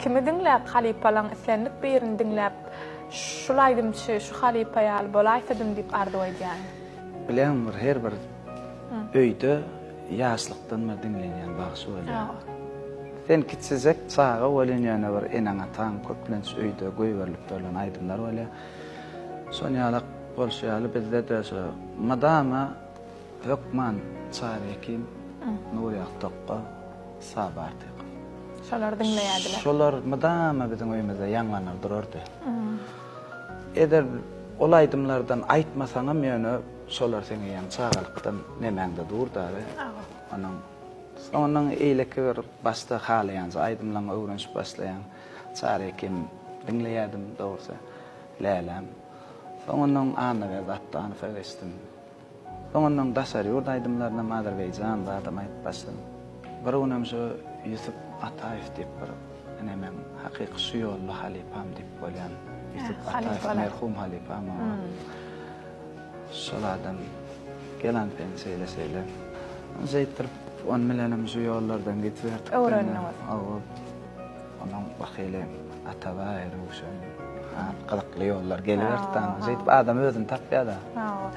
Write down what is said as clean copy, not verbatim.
Kimi diňläp, halypalaň islendik birini diňläp, şul aýdymçy, şu halypa ýaly bolaýsadym diýip arzuw edýäň? Bilýäňmi bir her bir öýde ýaşlykdan bir diňlenýän bagşy bolýar. Sen kiçijek çaga welin ýöne bir eneň-ataň köplenç öýde goýberilip berlen aýdymlar bolýar. Şon ýalak bolşy ýaly bizde-de şo mydama hökman Çary Hekim, Nurýagdy Tokga, Saba Artykow. Şolary diňleýärdiler. Şolar mydama biziň öýümizde ýaňlanar durardy. Eder ol aýdymlardan aýtmasaňam ýöne şolar seň eýýäm çagalykdan nemäňde dur dagy. Onuň soňundan eýleki bir başda halaýanja aýdymlaňy öwrenişip başlaýaň. Çary Hekim diňleýärdim dogrusy. Läläm. Soňundan Annaberdi Atdanowa geçdim. Soňundan daşary ýurt aýdymlarynam azerbaýjan zadam aýdyp başladym. Bir günem şu Ýusup Ataýew diýip bir ine meň hakyky şu ýolda halypam diýip bolýan Ýusup Ataýew merhum halypam oňa. Şol adam gelan sen şeýle şeýle. Şeýtdirip on bilenem şu ýollardan gidiberdik. Öwrendiňiz. Hawa. Onuň bakyly Atabaý, Röwşen, gyzykly ýollar geliberdi. Şeýdip adam özüni tapýar-da. Hawa.